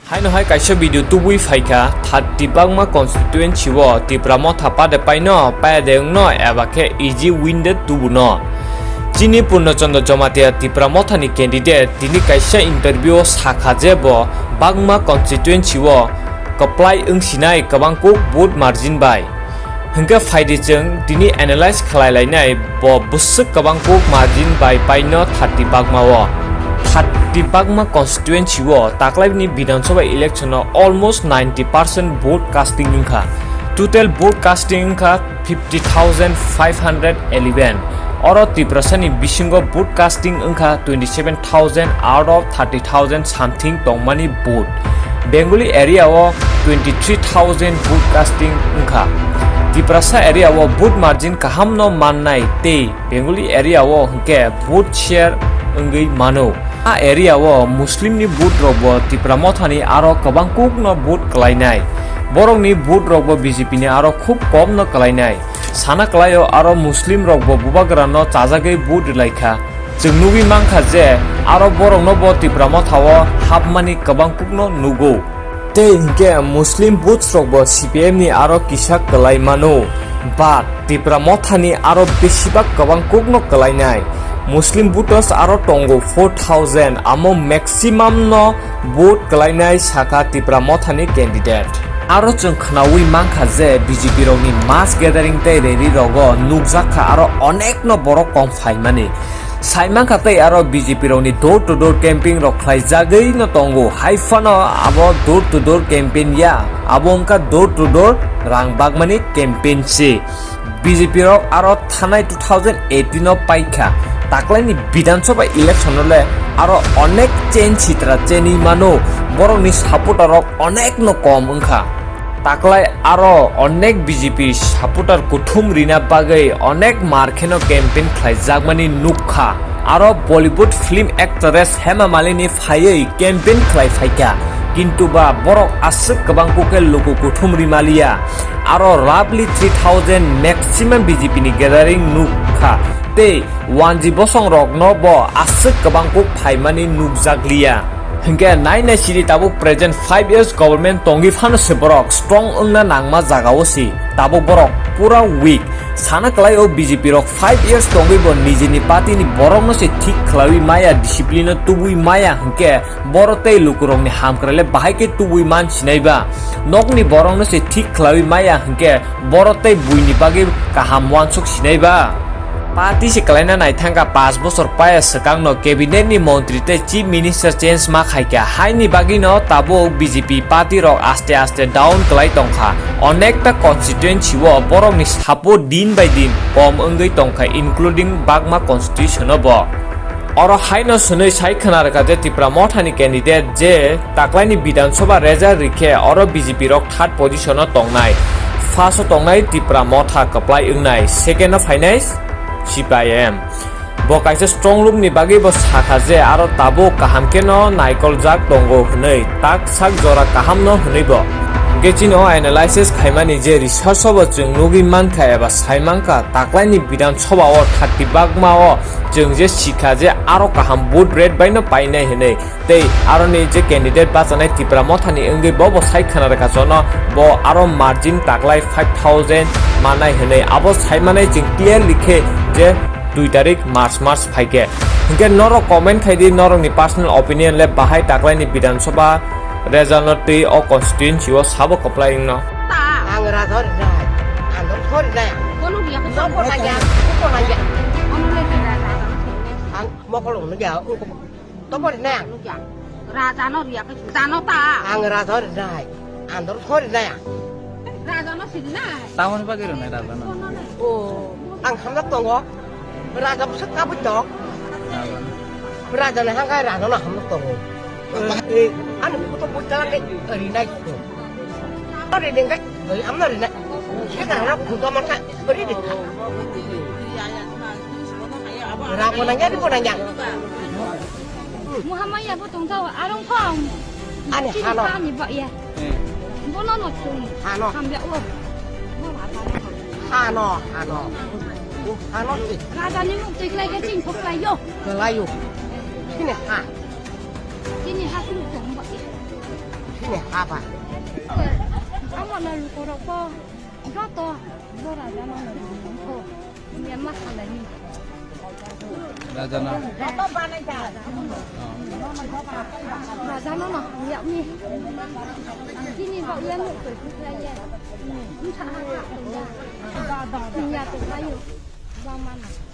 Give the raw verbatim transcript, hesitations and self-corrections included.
Haino hai kaisa video tubui phaikha, thirty bakma constituency o Tipra Motha pade paino, payade wngno eba khe easy win de tubuno. Chini Purno Chandra Jamatia Tipra Motha ni candidate tini kaisa interview o sakha je bo bakma constituency o kwplai wngsinai kwbangkuk vote margin bai. Hwnkhe phaidi chwng tini analyze khlai lainai bo bwswk kwbangkuk margin bai paino thirty bakma o. Thirty bakma constituency o taklaini Bidhan Sabha election o almost ninety percent vote casting wngkha. Total vote casting wngkha fifty thousand five hundred eleven. Oro Tiprasani bisingo vote casting wngkha twenty seven thousand out of thirty thousand something tongmani vote. Bengali area o twenty three thousand vote casting wngkha. Tiprasa area o vote margin kahamno mannai tei Bengali area o hwnkhe vote share wngwi mano. A area o Muslim ni vote rok bo Tipra Mothani aro kwbangkukno vote kwlainai. Borokni vote rok bo B J P ni aro khub komno kwlainai. Sana kwlaio aro Muslim rok bo bubagrano chajagwi vote rwlaikha. Chwng nugwi mankha je aro borokno bo Tipra Motha o hapmani kwbangkukno nugo. Tei hinkhe Muslim votes rok bo C P M ni aro kisa kwlai mano. But Tipra Mothani aro besibak kwbangkukno kwlainai. Muslim voters aro tongo four thousand, amo maximum no vote kwlainai sakha Tipra Mothani candidate. Aro chwng khnaui mankha je B J P rokni mass gathering tei rally rogo nukjakha aro onekno borok kom phaimani. Saimankha tei aro B J P rokni door to door campaign rok khlaijagwi no tongo. Hai phano abo door to door campaign ya, abo wngkha door to door rang bagmani campaign se. B J P rok aro thanai two thousand eighteen o paikha. Taklaini Bidhan Sabha election o le aro onek chen sitra chenwi mano. Borokni supporter rok onek no kom wngkha. Taklai aro onek B J P supporter kuthum rina bagwi onek mar kheno campaign khlaijakmani nukha. Aro Bollywood film actress Hema Malini phaiwi campaign khlai phaikha. Kintu ba borok aswk kwbang kukhe luku kuthum rimaliya. Aro roughly three thousand maximum B J P ni gathering nukha. Tei wanji bosong rokno bo aswk kwbang kuk phaimani nukjakliya. Hinkhe nai nai sidi tabuk present five years government tongwi phano se borok strong wngna nangma jagao se. Tabuk borok pura weak. Sana kwlai o B J P rok five years tongwi bo nijini party ni borokno se thik khlaiwi maya, discipline o tubui maya hinkhe borok tei lukurokni hamkrai le bahai khe tubui man sinai ba. Nokni borokno se thik khlaiwi maya hinkhe borok tei buini bagwi kaham uansuk sinai ba. Party se kwlaina naithangkha, panch bochor paya swkangno cabinet ni montri tei chief minister change ma khaikha, haini bagwino tabuk B J P party rok aste aste down kwlai tongkha. Onekta constituency o borokni support din bai din kom wngwi tongkha, including Bagma constitution o bo. Oro haino swnwi sai khna rwkha je Tipra Mothani candidate je taklaini Bidhan Sabha result rikhe oro B J P rok third position o tongnai. First o tongnai Tipra Motha kwplai wngnai, second o phainai C P I M. Bo kaisa strong room ni bagwi bo sakha je aro tabuk kaham kheno naikoljak tongo hwnwi tak sak jora kahamno hwnwi bo. Hwnkhe chini o analysis khaimani je research o bo chwng nugwi mankha eba sai mankha taklaini Bidhan Sabha o thirty bakma o chwng je sikha je aro kaham vote rate baino painai hwnwi. Tei aroni je candidate bachanai Tipra Mothani wngwi bo bo sai khna rwkha jono bo aro margin taklai five thousand manai hwnwi abo sai manai chwng clearly khe je dui tarik March mas phaikhe. Hinkhe norok comment khai di norokni personal opinion le bahai taklaini Bidhan Sabha result no twi o constituency o sabo kwplai wngno. Ang raja rinai, ang dor thori nai. Kono dia ko Nopo nai ya, kono nai ya. Kono le raja. Ang mokol unu ya, ungko topo rinai ang. Raja no riya ko jano ta. Ang raja rinai, ang dor thori nai ang. Raja no sini nai. Tamoni bagwi rwnai raja no. Kono nai. O, ang hamlak tongo. Raja bwswk kabui tong. Raja no. Raja no hangkai raja no hamlak tongo. Eh, ani buku to bujala ke rinai ko. Ore dengkai, eh, amna rinai. Sega na buku to maka ri dengkai. Rago nang ya, rigo nang ya. Muhammad ya botong tau arong kong. Ani hano. Ani ba ya. Bono no chung. Hano. Hamya o. Hano, hano. Hano si. Raja ni muk teklai ke ching phoklai yo. Kelayo. Sini ha. Chini ha sini tong ba. Haba. Amo na lukorok po joto jora jana na ko. Myanmar salai ni. Rajana. Rajana na ya mi. Kini ba ya mi ko ya ya. Ni sa ha ha ya. Ni ya to ayo. Ba mana.